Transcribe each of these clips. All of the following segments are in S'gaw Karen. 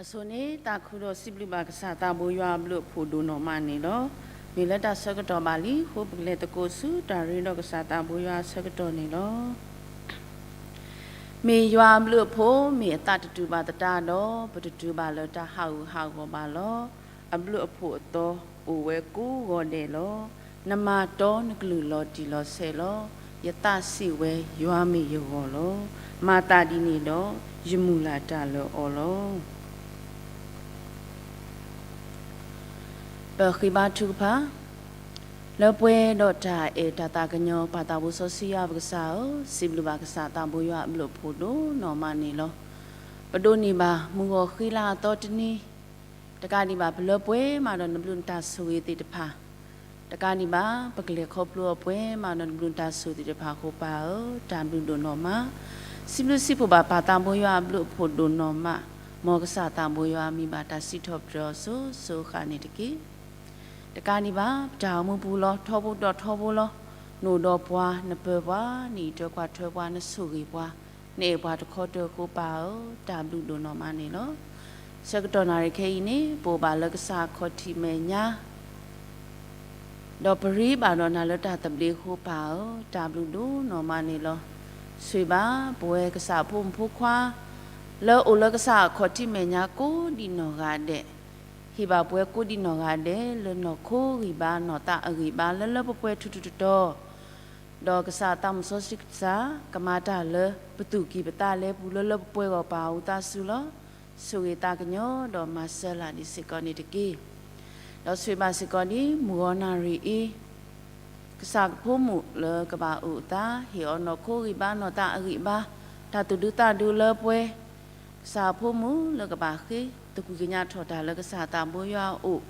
အဆိန့ၣ် သးခုဒီးစံးဘျုးဘၣ်ကစၢ်သးဘိယွၤအဘျုးအဖှိၣ်ဒိၣ်နီၢ်မးန့ၣ်လီၤ. မ့ၢ်လၢတၢ်ဆၢကတီၢ်ဘၣ်လံအဃိ ပကလဲၤသကိးဆူတၢ်ရ့ဒီးကစၢ်သးဘိယွၤအဆၢကတီၢ်န့ၣ်လီၤ. မ့ၢ်ယွၤအဘျုးအဖှိၣ် မ့ၢ်အသးတတုၤဘၣ်သတးဒီး ပတတုၤဘၣ်လၢတၢ်ဟးဂူာ်ဟးဂီၤဘၣ်လီၤ. အဘျုးအဖှိၣ်အသီအိၣ်ဝဲကိးဂီၤဒဲးလီၤ. နမၤတီနကလုၢ်လီၤတံၢ်လီၤဆဲးလီၤ. ယသးစံးဝဲ ယွၤမ့ၢ်ယဂီၢ်လီၤ. မၤသးဒ်န့ၣ်ဒီး ယမုၢ်လၢ်တၢ်လၢအီၤလီၤ. ပဃ့ဘါထုကဖၣ်, လၢပှဲၤဒီးတၢ်အဲၣ်တၢ်သးကညီၤ ပၢ်သးဘိစီဆှံယွၤပကစၢ်ဧၢ, စံးဘျုးဘၣ်ကစၢ်သးဘိယွၤအဘျုးအဖှိၣ်ဒိၣ်နီၢ်မးန့ၣ်လီၤ. ပဒိးန့ၢ်ဘၣ်မုၢ်ဂီၤဃ့လၢအသီတနံၤ, တကးဒံးဘၣ် ပလၢပှဲၤမးဒီးနဘျုးနတၢ်ဆိၣ်ဂ့ၤသ့ၣ်တဖၣ်, တကးဒံးဘၣ် ပကလဲၤခီဖျိအပှဲၤမးဒီးနဘျုးနတၢ်ဆိၣ်ဂ့ၤသ့ၣ်တဖၣ်အဃိ ပၢ်ဧၢ, တၢ်ဘျုးဒိၣ်နီၢ်မး. စံးဘျုးစံးဖှိၣ်ဘၣ်ပၢ်သးဘိယွၤအဘျုးအဖှိၣ်ဒိၣ်နီၢ်မး, မ်ကစၢ်သးဘိယွၤမံဘၣ်တၢ်စံးထီၣ်ပတြၢၤအီၤစိၤစိၤဃၣ်န့ၣ်တက့ၢ်. တကးဒံးဘၣ် ပတၢ်အိၣ်မူပူၤလီၤ ထီဘိဒီးထီဘိလီၤ. နအိၣ်ဒီးပှၤ နပၢၤပှၤ နအံးထွဲကွၢ်ထွဲပှၤ နဆိၣ်ဂ့ၤပှၤ နအဲၣ်ပှၤတခီတၢၤအဃိ ပၢ်ဧၢ, တၢ်ဘျုးဒိၣ်နီၢ်မးန့ၣ်လီၤ. ဆၢကတီၢ်နၣ်ရံၣ်ခဲအံၤန့ၣ် ပအိၣ်ဘၣ်လၢကစၢ်အခီၣ်ထံးမဲာ်ညါ ဒီးပရ့ဘၣ်ဒီးနၤလၢတၢ်သဘျ့အဃိ ပၢ်ဧၢ, တၢ်ဘျုးဒိၣ်နီၢ်မးန့ၣ်လီၤ. ဆိၣ်ဂ့ၤဘၣ်ပဝဲကစၢ်အဖိမုၣ်ဖိခွါ လၢအိၣ်လၢကစၢ်အခီၣ်ထံးမဲာ်ညါကိးဒံးနီၢ်ဂၤဒဲး, ဟ့ၣ်ဘၣ်ပဝဲကိးဒံးနီၢ်ဂၤဒဲး လၢနီၢ်ခိဂံၢ်ဘါ နီၢ်သးအဂံၢ်ဘါ လၢလၢပှဲၤပှဲၤထူထူတီတီ ဒီးကစၢ်သးမုၣ်စီဆှံကစၢ် ကမၤတၢ်လၢပသူၣ်ကံၢ်ပသးလဲပူၤ လၢလၢပှဲၤပှဲၤဂီၢ် ပၢ်ဧၢ, သးစူၤလီၤ. ဆိၣ်ဂ့ၤသးကညီၤဒီးမၤစၢၤလၢ်ဒံးစ့ၢ်ကီးန့ၣ်တက့ၢ်. ဒီးဆိၣ်ဂ့ၤဘၣ်စ့ၢ်ကီးဒ် မုၢ်ဂီၤနၣ်ရံၣ်အံၤ ကစၢ်ဖိမုၣ်လၢကဘၣ်အိၣ်အသး ဟ့ၣ်အီၤနီၢ်ခိဂံၢ်ဘါ နီၢ်သးအဂံၢ်ဘါ တၢ်သူၣ်ဒူသးဒူလၢပှဲၤ ကစၢ်အဖိမုၣ်လၢကဘၣ်ဃ့ သကွံာ်ကညးထီၣ်တၢ်လၢကစၢ်သးဘိယွၤအအိၣ်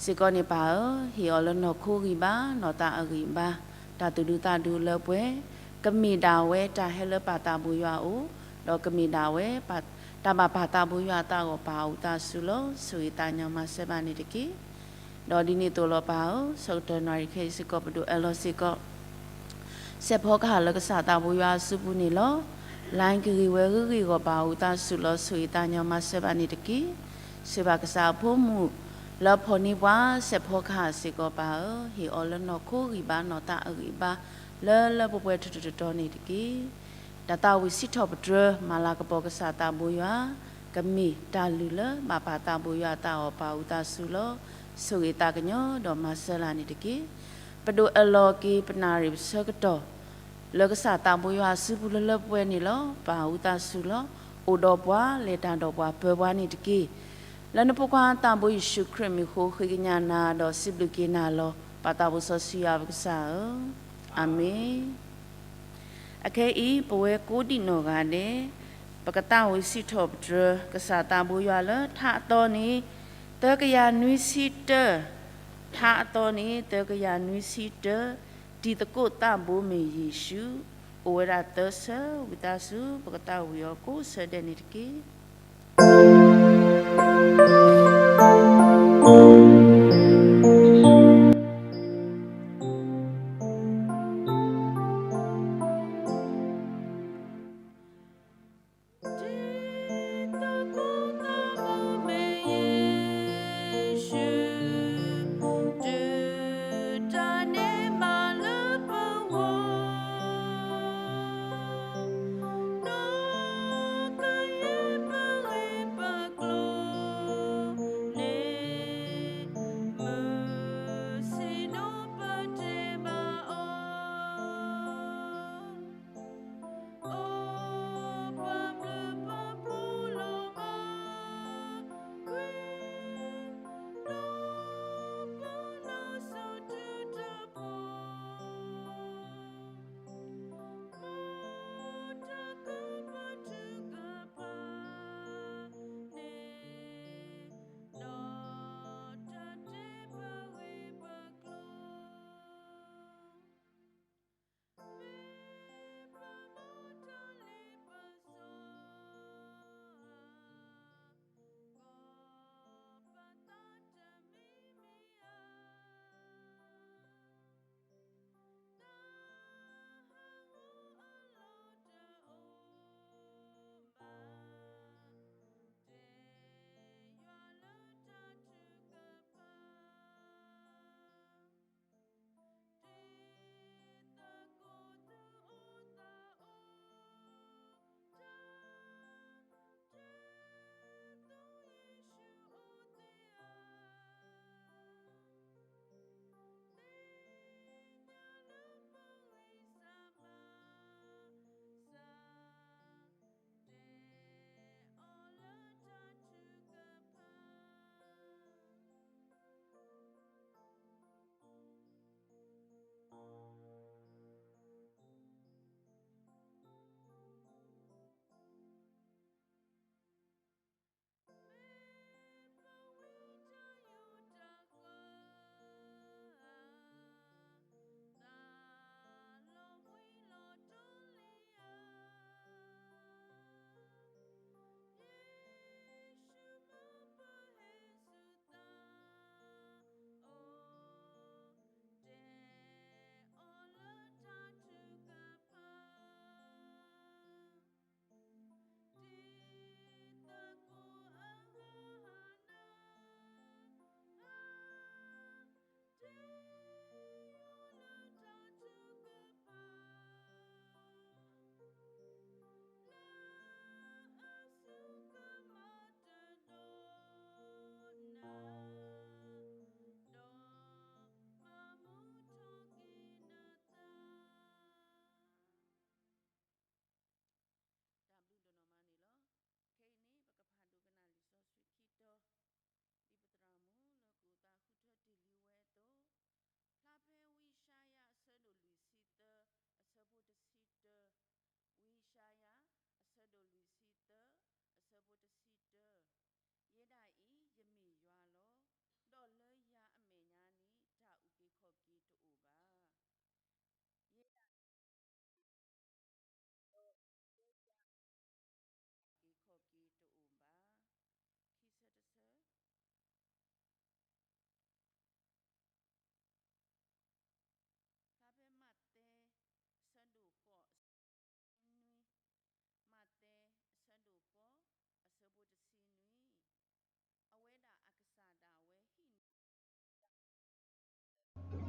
စ့ၢ်ကီးန့ၣ် ပၢ်ဧၢ, ဟ့ၣ်အီၤလၢနီၢ်ခိဂံၢ်ဘါ နီၢ်သးအဂံၢ်ဘါ တၢ်သူၣ်ဒူသးဒူလၢပှဲၤ ကမ့ၢ်ဒၣ်ဝဲတၢ်ဟဲလၢပၢ်သးဘိယွၤအအိၣ် ဒီးကမ့ၢ်ဒၣ်ဝဲ တၢ်ဘၣ်ပၢ်သးဘိယွၤအသးအဂီၢ် ပၢ်ဧၢ, သးစူၤလီၤ. ဆိၣ်ဂ့ၤသးကညီၤမၤစၢၤဘၣ်န့ၣ်တက့ၢ်. ဒီးဒ်န့ၣ်အသိးလီၤ ပၢ်ဧၢ, ဆၢကတီၢ်နၣ်ရံၣ်ခဲအံၤစ့ၢ်ကီး ပဒိးအၢၣ်လီၤစ့ၢ်ကီး စဲးဖီကဟၣ်လၢကစၢ်သးဘိယွၤအစုပူၤန့ၣ်လီၤ. လၢကဂ့ၤဝဲဂ့ၤဂ့ၤအဂီၢ် ပၢ်ဧၢ, သးစူၤလီၤ. ဆိၣ်ဂ့ၤသးကညီၤမၤစၢၤဘၣ်န့ၣ်တက့ၢ်. ဆိၣ်ဂ့ၤဘၣ်ကစၢ်အဖိမုၣ် လၢဖီၣ်န့ၢ်ပှၤ စဲးဖီကဟၣ်စ့ၢ်ကီး ပၢ်ဧၢ, ဟ့ၣ်အီၤလၢနီၢ်ခိဂံၢ်ဘါ နီၢ်သးအဂံၢ်ဘါ လၢလၢပှဲၤပှဲၤထူထူတီတီန့ၣ်တက့ၢ်. တၢ်သးဝံၣ်စံးထီၣ်ပတြၢၤ မၤလၤကပီၤကစၢ်သးဘိယွၤ ကမ့ၢ်တၢ်လုၢ်လၢဘၣ်ပၢ်သးဘိယွၤအသးအဂီၢ် ပၢ်ဧၢ, သးစူၤလီၤ. ဆိၣ်ဂ့ၤသးကညီၤဒီးမၤစၢၤလၢ်န့ၣ်တက့ၢ်. ပဒိးအၢၣ်လီၤက့ၤပနၣ်ရံၣ်ပဆၢကတီၢ် လၢကစၢ်သးဘိယွၤအစုပူၤလၢလၢပှဲၤပှဲၤန့ၣ်လီၤ. ပၢ်ဧၢ, သးစူၤလီၤ. အိၣ်ဒီးပှၤ လဲၤတၢ်ဒီးပှၤ ပၢၤပှၤန့ၣ်တက့ၢ်. လၢနဖိခွါသးဘိယ့ၣ်ၡူးခရံာ်မံၤအဃိ ဃ့ကညးနၤဒီးစံးဘျုးက့ၤနၤလီၤ. ပၢ်သးဘိစီဆှံယွၤပကစၢ်ဧၢ, အၤမ့ၣ်. အခဲအံၤ ပဝဲကိးဒံးနီၢ်ဂၤဒဲး ပကသးဝံၣ်စံးထီၣ်ပတြၢၤ ကစၢ်သးဘိယွၤလၢ ထါအသီန့ၣ် သၢကယၤနွံဆံတၢ, ထါအသီန့ၣ် သၢကယၤနွံဆံတၢ, တံၤသကိးသးဘိမ့ၢ်ယ့ၣ်ၡူး, အိၣ်ဝဲဒၣ်သၢဆၢ, ဝံသးစူၤ ပကသးဝံၣ်အီၤကိးဆၢဒဲးန့ၣ်တက့ၢ်.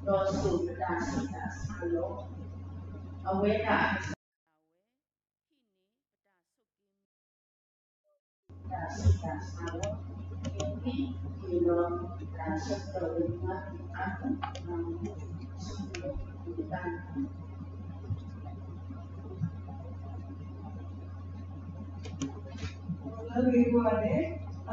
ဒီးစိာ်ပတၢ်ဆူးတၢ်ဆါလီၤ. အဝဲဒၣ် တၢ်ဆူးတၢ်ဆါလီၤ. မ့ၢ်လီၤတၢ်ဆၢကတီၢ်လၢ လၢဂ့ၢ်ဝဲန့ၣ် အ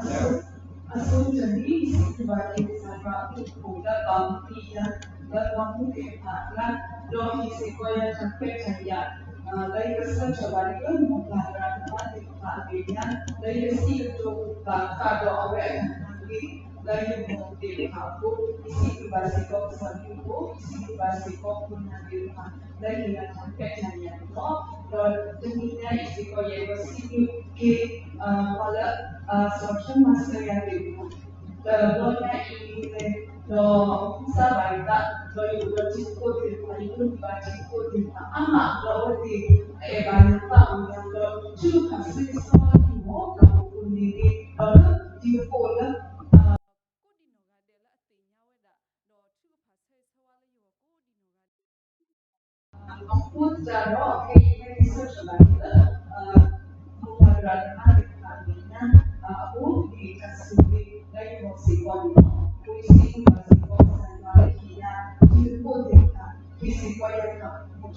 ဆိကတၢၢ်န့ၣ် ယစံးဘျုးဘၣ်က့ၤကစၢ်ယွၤအဘျုးအဖှိၣ်လၢ ပာ်မူဒံးယၤ လၢပှၤမူသ့ၣ်တဖၣ်အကျါ, ဒီးဟ့ၣ်စ့ၢ်ကီးယၤတၢ်ခွဲးတၢ်ယာ် လၢယကဆၢထၢၣ်ဘၣ်န့ၣ် လၢမိၢ်ပၢ်သရၣ်သမါသ့ၣ်တဖၣ်အမဲာ်ညါ, လၢယကစံးကတိၤဘၣ်ဃးဒီးအဝဲအတၢ်ဟ့ၣ် လၢယမိၢ်သ့ၣ်တဖၣ်အဃိ, ယစံးဘျုးဘၣ်စ့ၢ်ကီးကစၢ်ယွၤအဃိ, ယစံးဘျုးဘၣ်စ့ၢ်ကီးခိၣ်နၢ်သ့ၣ်တဖၣ် လၢဟ့ၣ်ယၤတၢ်ခွဲးတၢ်ယာ်န့ၣ်လီၤ. ဒီးတနံၤညါအံၤစ့ၢ်ကီး ယအဲၣ်ဒိးစံးဘျုးက့ၤ ပှၤလၢ စီၤထၢမၤစၢၤယၤသ့ၣ်တဖၣ် တဘျီညါအံၤ ဒီးကူစါဘၣ်ယသး ဒီးယအိၣ်ဒီးတံၤသကိးသ့ၣ်တဖၣ် ယဒိးန့ၢ်ဘၣ်တံၤသကိးသ့ၣ်တဖၣ်အါမး ဒီးအဝဲသ့ၣ် အအဲၣ်ဘၣ်ယၤသးအိၣ်ယၤ ဒီးထုကဖၣ်ဆၢဂ့ၤဆၢဝါက့ၤအီၤ တၢ်အိၣ်ဖှိၣ်န့ၣ်ဂ့ၤ ဒီးလၢတံၤသကိးလၢ ကိးဒံနီၢ်ဂၤဒဲးလၢအသ့ၣ်ညါဝဲဒၣ် ဒီးထုကဖၣ်ဆၢဂ့ၤဆၢဝါလၢယဂီၢ်ကိးဒံနီၢ်ဂၤဒဲး အဃိသတးဒီး ခဲအံၤယဟဲက့ၤဆၢထၢၣ်ဘၣ်က့ၤလၢ မိၢ်ပၢ်သရၣ်သမါသ့ၣ်တဖၣ်အမဲာ်ညါ အအိၣ်က့ၤတၢ်ဆိၣ်ဂ့ၤလၢယဂီၢ်စ့ၢ်ကီးန့ၣ်လီၤ. အဃိယစံးဘျုးဘၣ်စ့ၢ်ကီးကစၢ်ယွၤလၢဟ့ၣ်ယၤ တံၤသကိးသ့ၣ်တဖၣ် ဟ့ၣ်စ့ၢ်ကီးယၤတၢ်အိၣ်ဖှိၣ် ဟ့ၣ်စ့ၢ်ကီးယၤ ဒီပုၢ်ဝဲၢ်သ့ၣ်တဖၣ်လၢ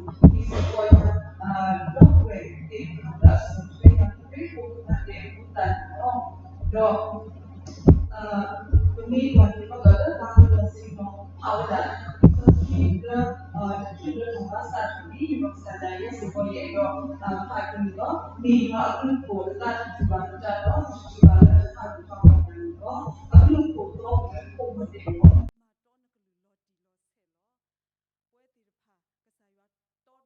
အဆီၣ်ထွဲယၤ ခရံာ်ဖိသတးန့ၣ်အဃိသတးန့ၣ်လီၤ. ဒီး ပမ့ၢ်ကွၢ်က့ၤဃီဒီးလၢပှၤကညီစ့ၢ်ကီး ဖးဝဲဒၣ် လံာ်စီဆှံလၢ တချုးလၢတၢ်ဘၣ်စးထီၣ်န့ၣ် ယနီၢ်ကစၢ်ဒၣ်ယဲစ့ၢ်ကီး ယအဲၣ်ဒိးဖးက့ၤန့ၣ်လီၤ. မ့ၢ်ယွၤအဘျုးအဖှိၣ်အသးတထူၣ်ဘၣ်တၢ်ဒီး တထူၣ်ဘၣ်လၢတၢ်ဟးဂူာ်ဟးဂီၤတဂ့ၤန့ၣ်လီၤ. အဘျုးအဖှိၣ်သီအိၣ်လၢခိၣ်မ့ၢ်တဲလီၤ. ပဝဲသ့ၣ်တဖၣ် ကစၢ်ယွၤတီဒီးအကလုၢ် ဒီးကစၢ်ယွၤအဘျုးအ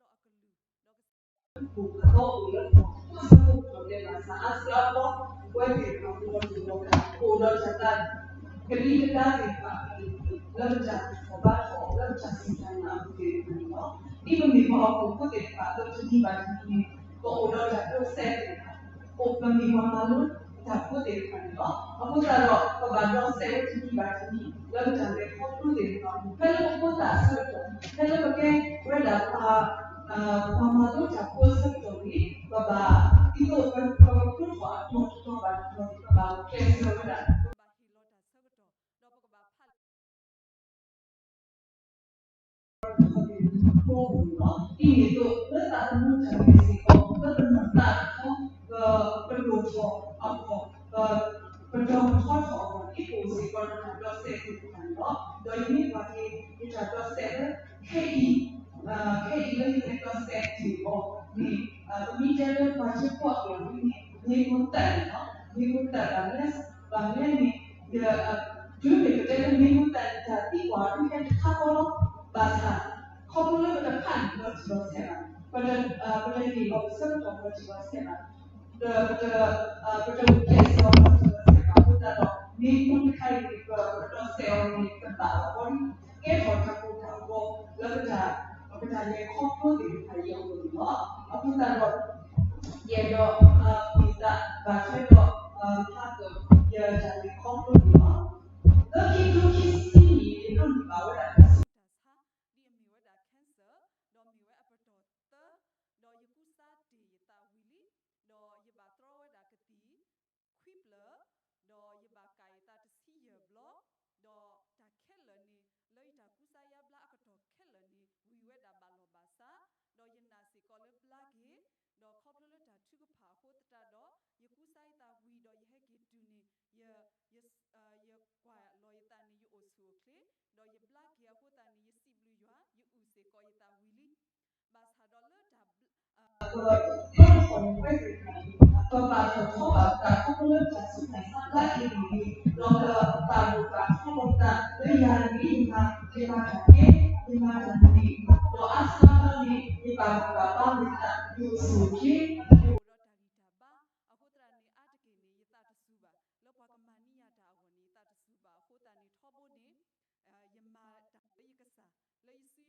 ဖှိၣ်အသီအိၣ်လၢ ပှၤဆၢကတီၢ်ဒဲးဘၣ်ဆၣ် အါစုအါဘျီ ပဝဲသ့ၣ်တဖၣ် ပလီၤတူာ်လီၤကာ် ပအိၣ်ဒီးတၢ်သး ကလံၤကဒါသ့ၣ်တဖၣ် လၢပတၢ်ထီၣ်ဘါထီၣ် လၢပတၢ်စူၢ်တၢ်နာ်အပူၤသ့ၣ်တဖၣ်န့ၣ်လီၤ. ဒ်ပမ့ၢ်ပှၤဟီၣ်ခိၣ်ဖိသ့ၣ်တဖၣ် လၢတနံၤဘၣ်တနံၤန့ၣ် ပအိၣ်ဒီးတၢ်ဒိးစဲးသ့ၣ်တဖၣ် အိၣ်ပမ့ၢ်ပှၤမၤလိတၢ်ဖိသ့ၣ်တဖၣ်န့ၣ်လီၤ. အဃိသတးဒီး ပဘၣ်ဒိးစဲးဝဲတနံၤဘၣ်တနံၤ လၢပတၢ်လဲၤခီဖျိသ့ၣ်တဖၣ်န့ၣ် ဖဲလၢပဖိသၣ်အဆၢကတီၢ် ဖဲလၢပကဲဝဲဒၣ်ပှၤ ပှၤမၤလိတၢ်ဖိအဆၢကတီၢ်န့ၣ် ပဘၣ် ဒ်သိးပကဖျိထီၣ်အတီၤတတီၤဘၣ်တတီၤန့ၣ် ပဘၣ်ကျဲးစၢးဝဲဒၣ် ပဘၣ်ဟ့ၣ်လီၤတၢ်ဆၢကတီၢ် ဒီးပကဘၣ်ဖးလၢ အဃိန့ၣ်လီၤ. ဒ်န့ၣ်အသိး လၢသးသမူတၢ်ဂ့ၢ်စ့ၢ်ကီး လၢပနီၢ်သးအဂီၢ် ပဒိၣ်ထီၣ်အဂီၢ် ပတီၤပထီထီၣ်အဂီၢ် ဒ်ပအိၣ်စ့ၢ်ကီးဒီးတၢ်ဒိးစဲးသ့ၣ်တဖၣ်န့ၣ်လီၤ. ဒီးယမ့ၢ်ကွၢ်က့ၤ ယတၢ်ဒိးစဲးလၢ ခဲအံၤ ခဲအံၤလၢယဟဲဒိးစဲးတ့ၢ်အီၤန့ၣ် ပမ့ၢ်တဲလၢပှၤကၠိဖိအကျိာ်န့ၣ် မ့ၢ်မ့ၢ်တၢ်န့ၣ်လီၤ. မ့ၢ်မ့ၢ်တၢ်ဘၣ်လဲၣ် ဘၣ်လဲၣ်န့ၣ် တုၤမ့ၢ်ပတဲလၢမ့ၢ်မ့ၢ်တၢ်န့ၣ် တၢ်သံကွၢ်ဒုးဟဲတခါဃီလီၤ. ဘၣ်ဆၣ် ခီဖျိလၢပတဖးန့ၣ်လီၤတံၢ်လီၤဆဲးဘၣ် ပတဟ့ၣ်လီၤပဆၢကတီၢ်လီၤတံၢ်လီၤဆဲးဘၣ် ဒီးပတ ပတကျဲးစၢးလီၤတံၢ်လီၤဆဲးဘၣ်အဃိသတးဒီး မ့ၢ်မ့ၢ်တခါအံၤန့ၣ် ပတဒိးစဲးအီၤန့ၣ် ကဘၣ်လီၤဘီဒ် ကဲထီၣ်တၢ်ကိၢ်တၢ်ဂီၤ လၢပတၢ် ပတၢ်လဲၤခီဖျိသ့ၣ်တဖၣ်အံၤအဂီၢ်န့ၣ်လီၤ. အဃိသတးဒီး ယအဲၣ်ဒိး မ့ၢ်သးဘၣ်ထွဲဒီး ဖးကၢၣ် ယတၢ်လဲၤခီဖျိန့ၣ်လီၤ. လၢခံကထိခံဆံနံၣ် ယဒိးန့ၢ်ဘၣ်ဝဲဒၣ်တၢ်ဆူးတၢ်ဆါ ဒ်အမ့ၢ်ဝဲဒၣ် cancer ဒီးမ့ၢ်ဝဲအပတီၢ်သၢ ဒီးယကူစါတ့ၢ်ယသးဝံၤလံ ဒီးယဘၣ်တြီဝဲဒၣ်ကသံၣ် ခွံဖျၢၣ် ဒီးယဘၣ်ကၣ်ယသးတဆံယဲၢ်ဘျီ ဒီးတၢ်ခဲလၢာ်န့ၣ် လၢယတၢ်ကူစါယါဘျါအကတီၢ်ခဲလၢာ်န့ၣ် ဝံၤဝဲဒၣ်ဘၣ်လီၢ်ဘၣ်စး ဒီးယနာ်စ့ၢ်ကီးလၢဘျါက့ၤ ဒီးခီဖျိလၢတၢ်ထုကဖၣ်အဃိသတးဒီး ယကူစါယသးဝံၤဒီး ယဟဲက့ၤတုၤန့ၣ် ယ ယ ယကွၢ်လီၤယသးန့ၣ် ယအိၣ်ဆူၣ်အိၣ်ချ့ ဒီးယဘျါက့ၤအဃိသတးန့ၣ် ယစံးဘျုးယွၤ ယအုၣ်စ့ၢ်ကီးယသးဝံၤလံ ဘၣ်ဆၣ်ဒီးလၢတၢ် ပဘၣ်ထီၣ်ထီဘၣ်ပသးခီဖျိလၢတၢ်ဆူးတၢ်ဆါဘျါက့ၤန့ၣ် ဒီးပဘၣ်ပာ်ထီၣ်ပာ်ထီၣ်ပသးလၢယၤန့ၣ် ယမၤ ယမၤတၢ်န့ၣ် ယမၤတၢ်န့ၣ် ဒီးအါစုအါဘျီန့ၣ် ယပာ်ဂံၢ်ပာ်ဘါဝဲဒၣ် ယအိၣ်ဆူၣ်အိၣ်ချ့ ဒီးတၢ်ဂံၢ်တၢ်ဘါ အဃိသတးန့ၣ် အါတက့ၢ်န့ၣ် ယသးတစူၤဘၣ် လၢပှၤကမၤန့ၢ်ယၤတၢ်အဂီၢ်န့ၣ် ယသးတစူၤဘၣ်အဃိသတးန့ၣ် ထီဘိန့ၣ် ယမၤတၢ်လၢယကစၢ် လၢယစု